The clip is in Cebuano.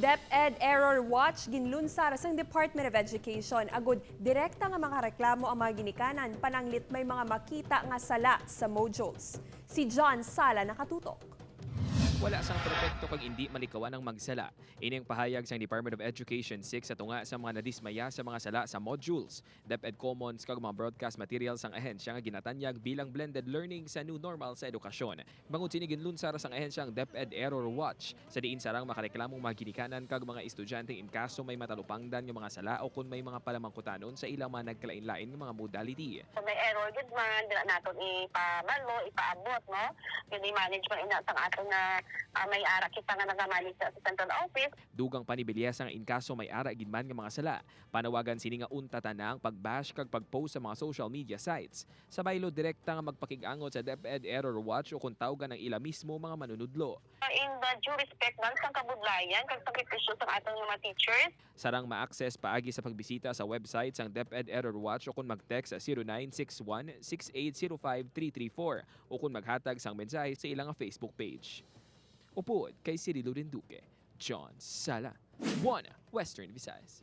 DepEd Error Watch ginlunsar sa Department of Education agud direkta nga makareklamo ang mga ginikanan pananglit may mga makita nga sala sa modules. Si John Sala nakatutok. Wala sang perpekto kag hindi malikawan ang magsala. Ini ang pahayag sa Department of Education 6 sa tunga sa mga nadismaya sa mga sala sa modules, DepEd Commons kag mga broadcast materials ang ahensya nga ginatanyag bilang blended learning sa new normal sa edukasyon. Bangod sini, ginlunsar sang ahensya ang DepEd Error Watch sa diin sarang makareklamong mga ginikanan kag mga estudyante in kaso may matalupangdan nga mga sala o kung may mga palamangkutanon sa ilang mga nagkalain-lain nga mga modality. Kung may error gid man, dira naton ipabalo, ipaabot, no? Yun i-manage man ina sang aton na may ara kita nga nag-manage sa central office. Dugang pa ni Belleza nga in kaso may ara gid man nga mga sala, panawagan sini nga untatan na ang pagbash kag pagpost sa mga social media sites. Sa baylo, direkta nga magpakigangot sa DepEd Error Watch o kung tawgan ang ila mismo mga manunudlo. In the due respect man sang kabudlayan kag sakripisyo sang atong mga teachers. Sarang ma-access paagi sa pagbisita sa website sang DepEd Error Watch o kung mag-text sa 0961 6805 334 o kung maghatag sang mensahe sa ilang Facebook page. Upod kay Cirilo Rinduque, John Sala, 1 Western Visayas.